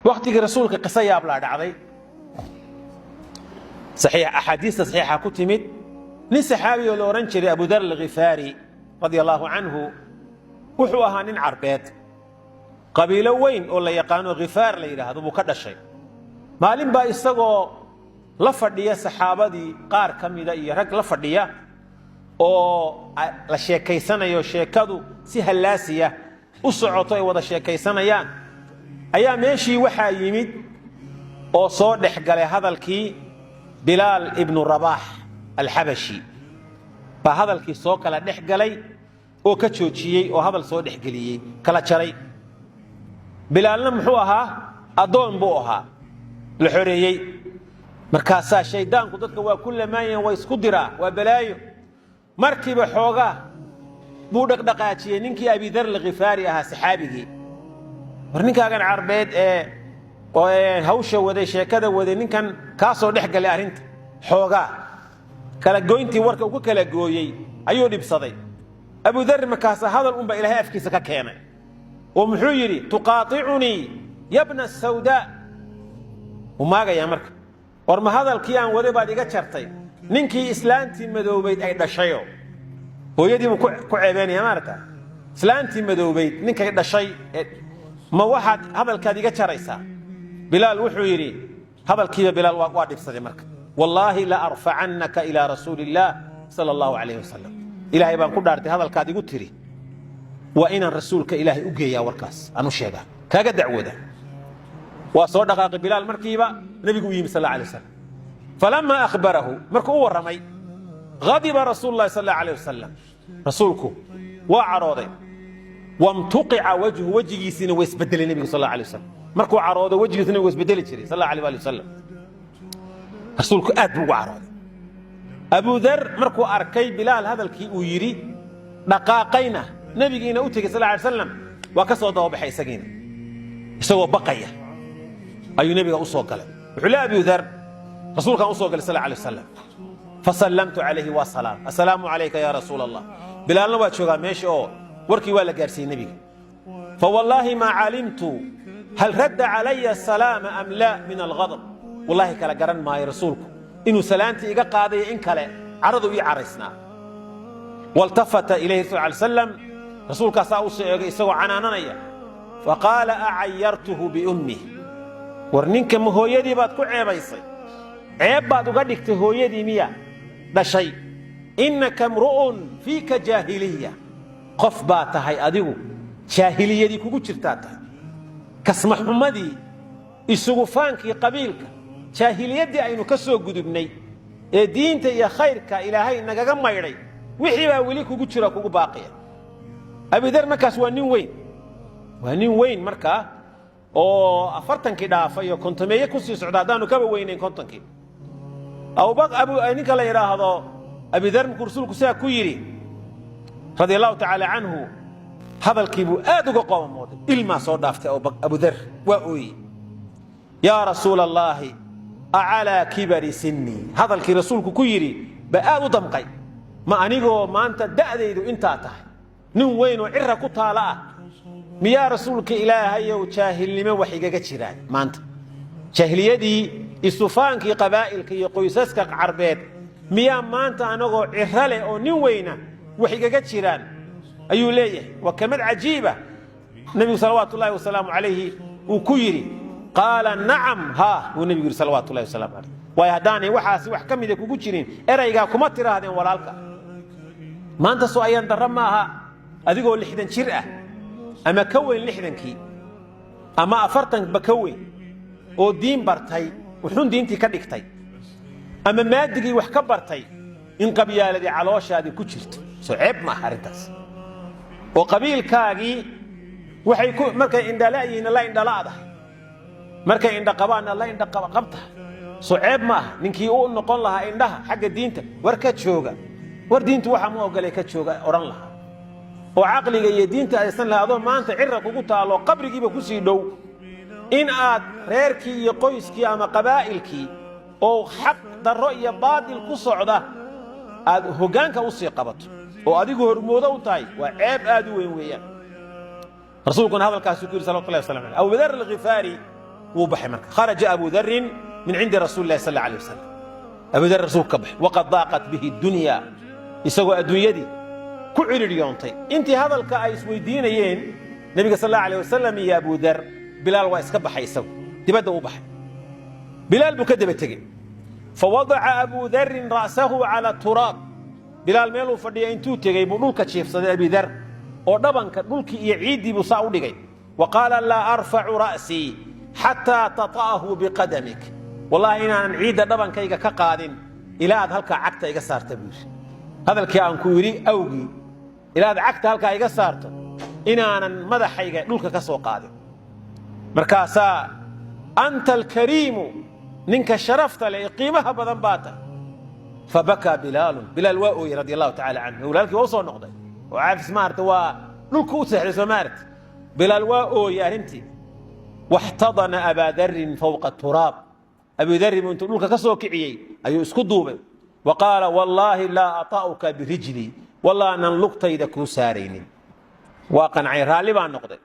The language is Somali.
Waktigii Rasuulka qiso yaablaa dhacday. Axaadiista saxiixa ku timid, nin saxaabi oo la odhan jiray Abudar Alghifaari radia allaahu canhu, wuxuu ahaa nin Carbeed, qabiilo weyn oo la yaqaano Khifaar la yidhaahdo buu ka dhashay. Maalin baa isagoo la fadhiya saxaabadii qaar ka mida iyo rag la fadhiya oo la sheekaysanayo, sheekadu si hallaasiya u socoto, ay wada sheekaysanayaan, ayaa meeshii waxaa yimid oo soo dhex galay hadalkii Bilaal ibnu Rabaax Alxabashi. Baa hadalkii soo kala dhex galay oo ka joojiyey oo hadal soo dhexgeliyey, kala jaray. Bilaalna muxuu ahaa? Addoon buu ahaa la xoreeyey. Markaasaa shaydaanku dadka waa ku lamaanyahen, waa isku diraa, waa balaayo. Markiiba xoogaa buu dhaqdhaqaajiyey ninkii Abidar Alkhifaari ahaa, saxaabigii. War ninkaagan Carbeed ee hawsha waday, sheekada waday, ninkan kaasoo dhex galay arrinta, xoogaa kala goyntii warka uu ku kala gooyey ayuu dhibsaday Abudar. Markaasa hadal unbaa Ilaahay afkiisa ka keenay oo muxuu yidhi? "Tuqaaicunii yabna sawdaa." Wuu maagayaa marka. War ma hadalkii aan waday baad iga jartay, ninkii islaantii madoobayd ay dhashayo? Hooyadii buu ku ceebeynaya, maarata, islaantii madoobayd ninkay dhashay. Ma waxaad hadalkaad iga jaraysaa? Bilaal wuxuu yidhi, hadalkiiba Bilaal waa dhibsaday marka. "Wallaahi la arfacannaka ilaa rasuuli illaah sala allahu calayh wasalam. Ilaahay baan ku dhaartay, hadalkaad igu tiri waa inaan Rasuulka Ilaahay u geeyaa, warkaas aan u sheegaa, kaaga dacwooda." Waa soo dhaqaaqay Bilaal markiiba, nebigu u yimi sal alay waslam. Falamaa akhbarahu, markuu u warramay, hadiba rasuulu lahi sal alla alayh wasalam. Rasuulku waa cadhooday. Wamtuqica wajhu, wejigiisiina waa isbedelay nebigu sal alay wasalam. Markuu cadhoodo wejigiisu nebigu waa isbedeli jiray sal alay ali wasalam. Rasuulku aad buu ugu cadhooday. Abudar markuu arkay Bilaal hadalkii uu yidhi dhaqaaqayna, nebigiina u tegey sal lay slam, waa ka soo dababaxay isagiina. Isagoo baqaya ayuu nebiga u soo galay. Wuxuu le Abudar: "Rasuulkaan u soo galay sal alay wasalam, fasallamtu calayhi, waa salaam, assalaamu calayka ya rasuul Allah. Bilaalna waa joogaa meesha oo warkii waa la gaarsiiyey nebiga. Fawallaahi maa calimtu hal radda calaya asalaama am laa min alghadab. Wallahi kala garan maayo rasuulku inuu salaantii iga qaadayo in kale, caradu ii caraysnaa. Waltafata ilayhi rasul alay slam, rasuulkaasaa u soo eegay isagoo canaananaya. Faqaala: acayartuhu biummih? War ninka ma hooyadii baad ku ceebaysay? Ceeb baad uga dhigtay hooyadii miya dhashay? Innaka mru'un fiika jaahiliya, qof baa tahay adigu jaahiliyadii kugu jirtaa tahay, kasmaxumadii, isugufaankii qabiilka, jaahiliyaddii aynu ka soo gudubnay ee diinta iyo khayrka Ilaahay nagaga maydhay, wixii baa weli kugu jira, kugu baaqiya." Abidar markaas waa nin weyn, waa nin weyn markaa oo 40-kii dhaafay oo 50-meeye kusii socda, haddaanu kaba weynayn 50-kii. Ninka la yidhaahdo Abidar markuu rasuulku sidaa ku yidhi radia allahu tacaala canhu, hadalkii buu aad uga qoomamooday. Ilmaa soo dhaaftay Abudar, waa ooyey. "Yaa rasuula allaahi, acalaa kibari sinnii?" Hadalkii rasuulku ku yidhi ba aad u damqay. Ma anigoo maanta da'daydu intaa tahay, nin weyn oo cira ku taala ah, miyaa Rasuulka Ilaahayow jaahilnimo wax igaga jiraan maanta? Jaahiliyadii, isufaankii qabaa'ilka iyo qoysaska Carbeed miyaa maanta anagoo ciro leh oo nin weyna wax igaga jiraan? Ayuu leeyahay. Waa kelmad cajiiba nebigu salawaatu ullahi wasalaamu calayhi uu ku yidhi. Qaala: "Nacam, haa," buu nebigu yidhi salawaatu ullahi wasalaamu calayh. Waayo, haddaanay waxaasi wax ka mida kugu jirin, eraygaa kuma tiraahdeen walaalka. Maanta soo ayaan darro ma aha adigoo 60 jir ah ama ka weyn 60-kii ama 40-ba ka weyn oo diin bartay, wuxuun diintii ka dhigtay ama maadigii wax ka bartay, in qabyaaladii calooshaadii ku jirto? Soo ceeb ma aha arrintaas? Oo qabiilkaagii waxay ku markay indhala'yihiinna la indhala'dahay, markay indhaqabaanna la indhaqabtahay, soo ceeb ma aha? Ninkii u noqon lahaa indhaha xagga diinta, war ka jooga, war diintu waxa ma ogolay, ka jooga odhan lahaa, oo caqliga iyo diinta aysan lahaa, adoo maanta cira kugu taalo, qabrigiiba kusii dhow, in aad reerkii iyo qoyskii ama qabaa'ilkii oo xaq darro iyo baadil ku socda aad hoggaanka u sii qabato oo adigu hormoodo u tahay, waa ceeb aad u weyn weeyaan. Rasuulkuna hadalkaasuu ku yidhi salawatullahi wasalam aleyh. Abubadar Alkhifaari. Wuu baxay marka. Kharaja Abu Darin min cindi Rasuuli Lahi sal alla alay wasalam. Abu Dar rasuulka ka baxay, waqad daaqat bihi dunya, isagoo adduunyadii ku cidhidhiyoontay. Intii hadalka ay isweydiinayeen nebiga sal alla alay wasalam iyo Abu Dar, Bilaal waa iska baxay, isagu dibadda u baxay. Bilaal buu ka daba tegey. Fawadaca Abu Darin ra'sahu cala turaab. Bilaal meeluu fadhiya intuu tegey buu dhulka jiifsaday Abi Dar, oo dhabanka dhulkii iyo ciiddii buu saa u dhigay. Wa qaala: "Laa arfacu ra'sii xataa tata'ahu biqadamik. Wallahi inaanan ciidda dhabankayga ka qaadin ilaa aad halkaa cagta iga saarta," buu yidhi. "Hadalkii aan ku yidhi awgii, ilaa aad cagta halkaa iga saarto inaanan madaxayga dhulka ka soo qaadin." Markaasaa: "Anta alkariimu, ninka sharafta leh ee qiimaha badan baa tahay." Fabakaa Bilaalun. Bilaal waa ooyey, radi Allahu tacala canhu. Walaalkii waa u soo noqday oo caafis maarata, waa dhulka u seexday, soo maarata. Bilaal waa ooyey arrintii. Waxtadana Abaa Darin fowqa turaab. Abi Darin buu intuu dhulka ka soo kiciyey ayuu isku duubay. Wa qaala: "Wallaahi laa ata'uka birijlii, wallaanan lugtayda kuu saaraynin." Waa qancay, raalli baa noqday.